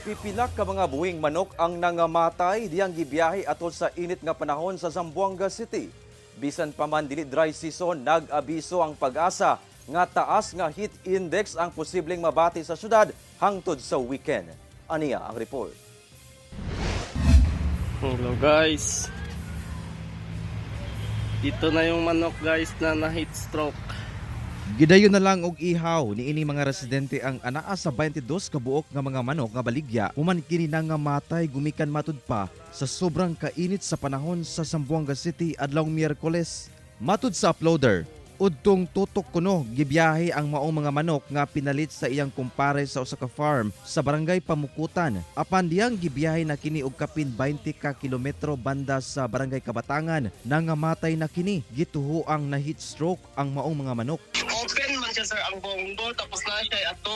Pipila ka mga buhing manok ang nangamatay diyang gibiyahe atol sa init nga panahon sa Zamboanga City. Bisan pa man dili dry season, nag-abiso ang PAGASA nga taas nga heat index ang posibleng mabati sa syudad hangtod sa weekend. Aniya ang report. Hello, guys. Dito na yung manok, guys, na na heat stroke. Gidayon na lang og ihaw niini mga residente ang anaa sa 22 ka buok nga mga manok nga baligya human kini na nga matay gumikan matud pa sa sobrang kainit sa panahon sa Zamboanga City adlawng Miyerkules. Matud sa uploader, udtong tutok kuno gibiyahe ang maong mga manok nga pinalit sa iyang kumpare sa usa ka farm sa Barangay Pamukutan. Apan diyang gibiyahe na kini og kapin 20 ka kilometro banda sa Barangay Kabatangan, nangamatay na kini. Gituho ang na heat stroke ang maong mga manok. Open man siya, sir, ang bongbo, tapos na siya ato.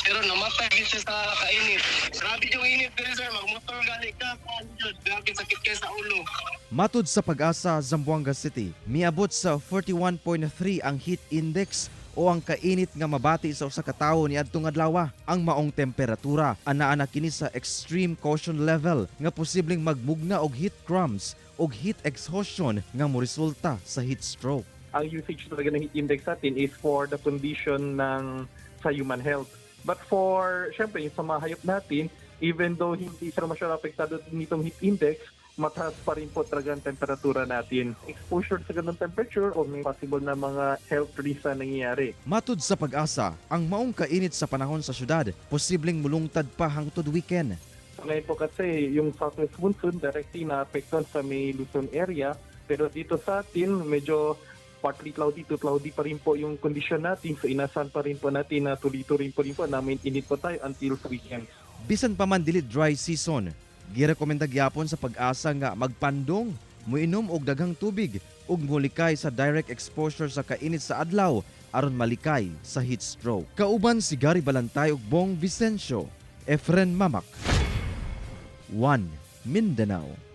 Pero namatay gyud siya sa kainit. Grabe yung init diri, sir, magmotor gali ka. Jud, grabe sakit kay sa ulo. Matud sa PAGASA, Zamboanga City, miabot sa 41.3 ang heat index o ang kainit nga mabati sa usa ka tawo niadtong adlaw. Ang maong temperatura anaa na kini sa extreme caution level nga posibleng magmugna og heat cramps og heat exhaustion nga moresulta sa heat stroke. Ang usage talaga ng heat index natin is for the condition ng sa human health. But for, syempre, yung sa mga hayop natin, even though hindi sila masyadong apektado nitong heat index, mataas pa rin po talaga ang temperatura natin. Exposure sa ganung temperature o may possible na mga health risks na nangyayari. Matud sa PAGASA, ang maong kainit sa panahon sa syudad posibleng mulungtad pa hangtod weekend. So ngayon po kasi yung southwest monsoon directly naapektuhan sa may Luzon area. Pero dito sa atin, medyo partly cloudy to cloudy pa rin po yung condition natin. So inasahan pa rin po natin na tuloy-tuloy po rin po namin init po tayo until weekend. Bisan pa man dili dry season, girekomenda gyapon sa PAGASA nga magpandong, muinom og daghang tubig ug mulikay sa direct exposure sa kainit sa adlaw aron malikay sa heat stroke. Kauban si Gary Balantay ug Bong Vicencio, Efren Mamak. 1 Mindanao.